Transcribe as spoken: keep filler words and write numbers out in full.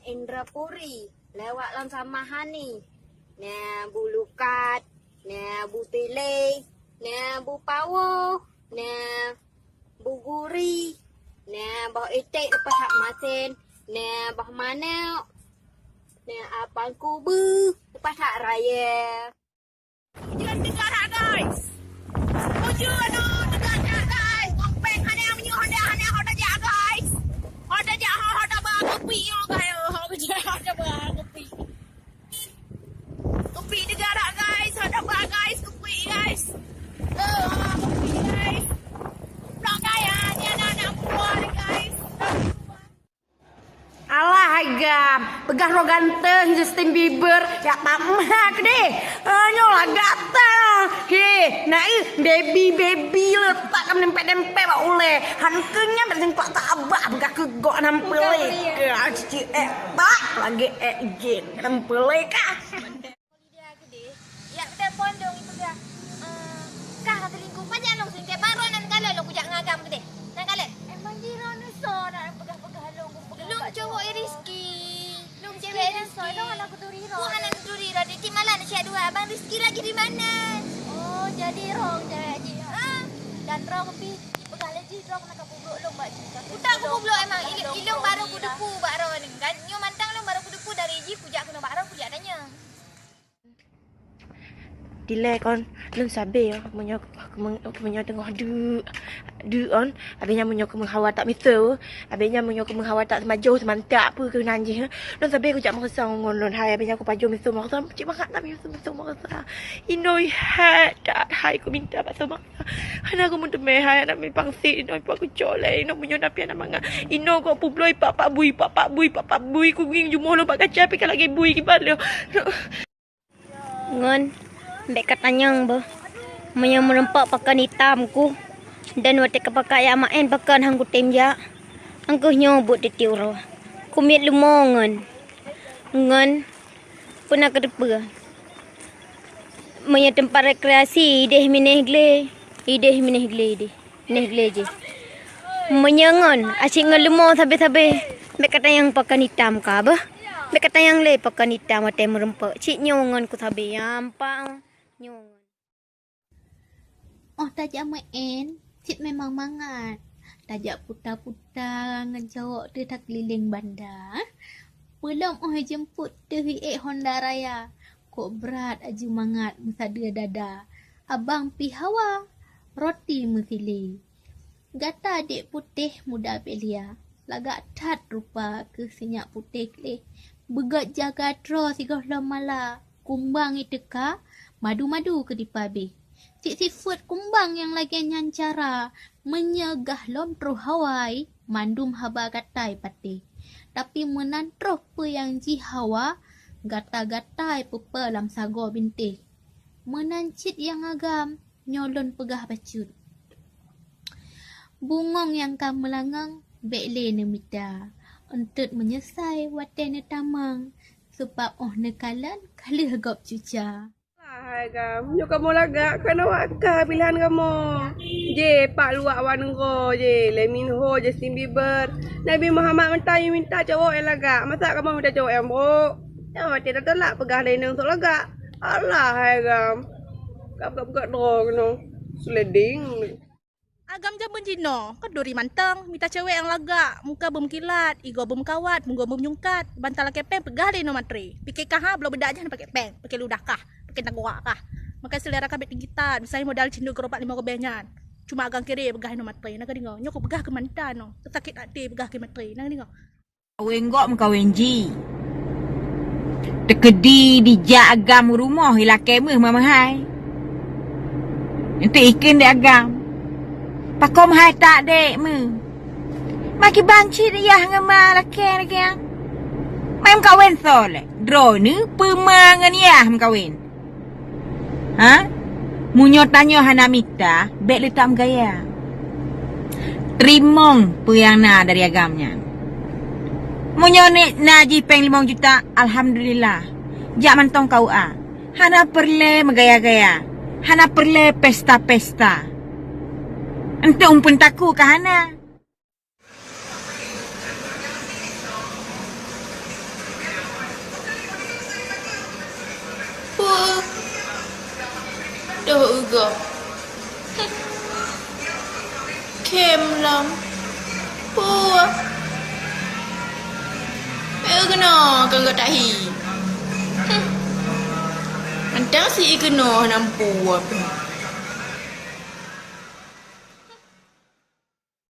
Indrapuri lewat lam Samahani. Na Bu Lukat, na Bu Tile, na Bu Pawo, na Bu Guri, na boh iték leupah that masen, na boh manok, na apang kubu leupah that raya. Ujeuen teuga that, guys. Ujeuen, oh, teuga that, guys. Kompeng hana meunyoe honda, hana honda jak, guys. Honda jak, ho, honda ba keupik nyoe, guys. Oh, honda ba keupik. Keupik teuga that, guys. Honda ba, guys. Keupik, guys. Oh, keupik, guys. Blok gaya, ni anak-anak muda ni, guys. Alah, agam. Peugah droe ganteng Justin Bieber. Jak tamak deh. Eh, nyoe lah gata. He, na, eh, baby, baby letak kam dempet-dempet bak ulèe. Han keunyan tak sengkok tak abah peugah keu gok nam peulé. Ke, ah, cici, eh, tak lagi, eh, jin. Nam peulé kah? Dia keudeh, jak telepon dong ipeugah, eh, "Kah ka selingkuh, pajan lôn selingkuh? Baroe nan kalon lôn kujak ngon agam keudeh. Nan kalon." Emang jih droeneuh soe na peugah-peugah lôn, peugah lôn bak cowok cowok. Rizky. Lôn cewek Rizky. Soe lôn hana kuturi droe. Ku hana kuturi droe. Di malam na siap dua. Abang Rizky lagi di mana? Oh, jadi droe cewek jih. Ah. Dan droe pih peugah lé jih droe keuneuk ka peubrok lôn bak jih. Utak ku peubrok emang. Ilôn, ilôn baru kudepu bak droe ni. Kan nyoe mantong lôn baru kudepu dari jih kujak keunoe bak droe kujak tanyong. Dilèe kon, lôn sabe, oh, meunyoe, meunyoe teungoh deuk, deuk on, abéh nyan meunyoe keumeung hawa tak miseue, abéh nyan meunyoe keumeung hawa tak seumajoh, seumantak peue keunan jih, eh. Lôn sabe kujak meureusa ngon lôn hai, abéh nyan kupajoh miseue meureusa, cit mangat tak miseue, miseue meureusa. Inoe hai, that hai kuminta bak sama. Hana kumeuteumé hai, hana mé pangsit, inoe pah kucok lé, inoe meunyoe na pian na mangat. Inoe kok publoe pak-pak bui, pak-pak bui, pak-pak bui, kugieng jumoh lôn bak kaca pih ka lagèe bui kiban lé. Ngon, bèk katanyong beuh. Meunyoe meureumpok pakon itam ku, dan watèe kapakat jak maén pakon han kutem jak, angkeuh nyoe buet titi uroe. Kumiet leumo ngon. Ngon, peue na keuteupeu. Meunyoe teumpat rekreasi, ideh mineh glé, ideh mineh glé ideh. Neh glé jih. Meunyoe ngon, asyik ngon leumo sabe-sabe. Bèk katanyong pakon itam ka beuh. Bèk katanyong lé pakon itam watèe meureumpok. Cit nyoe ngon kusabe, ya, ampa nyoe ngon. Oh tajak meu'en, cit memang mangat. Tajak puta-puta ngon cowok teuh takeulileng banda. Peulom oh jeumput teuh ék Honda Raya. Kok brat aju mangat meusadeue dada. Abang pih hawa, roti meusilé. Gata adék putéh muda belia, lagak that rupa keuh sinyak putéh gleh. Beugöt jaga droe sigohlom mala, kumbang iteuka, madu-madu keu dipabéh. Cit sifeuet kumbang nyang lagèe nyan cara, meunyoe gahlom troh hawa, mandum haba gata ipatéh. Tapi meunan troh peue nyang jih hawa, gata-gata ipeupa lam sagoe bintéh. Meunan cit nyang agam, nyoe lôn peugah bacut. Bungöng nyang ka meulangöng, bèk lé neumita. Eunteuk meunyeusai watèe neutamöng, seubab 'oh neukalon ka lheueh gob cuca. Hai agam, nyoe kamoe lagak, keunoe wak kah pilahan kamoe. Jé, pak luwak waneungoe jé, lé Minho, Justin Bieber, Nabi Muhammad meuntah minta cowok nyang lagak. Masa kamoe minta cowok nyang brok? Nyang watèe tatulak peugah lé inong sok lagak. Alah hai agam. Gap-gap-gap droe keunoe. Sliding. Agam jameun jinoe, keuduri mantong, mita cewek nyang lagak, muka beumeukilat, igoe beumeukawan, mugoe beumeunyungkat, bantal lakèe pèng peugah lé inoe matre. Pike kah ha, bloe beudak jih hana pakè pèng, pakè ludah kah, pakè tanggorak kah. Makajih seulera kah bèk tinggi that, miseue modal cindue keu rupak limong ribèe nyan. Cuma agam kirém peugah inoe matre, na kadeungö, nyoe kupeugah keu mantong, teusakét até peugah keu matre, na kadeungö. Kawen gok meukawen ji. Teukeudi dijak agam u rumoh ilakèe méuh mameuhai. Eunteuk ikheun dek agam. Pakon meuhai tak dek méuh. Makiban cit yah ngon ma lakèe lagèe nyan. Mai meukawen soe lé? Droeneuh peue ma ngon yah meukawen? Ha? Meunyoe tanyoe hana mita, bèk lé tameugaya. Teurimong peue nyang na dari agam nyan. Meunyoe nèk na jih pèng limong juta, alhamdulillah. Jak mantong K U A. Hana peureulèe meugaya-gaya. Hana peureulèe pesta-pesta. Eunteuk umpeuen takue ka hana. ugoe. Khém lom. Peue? Peue keunoe keu gata hi? Mantong si i keunoe nam peue.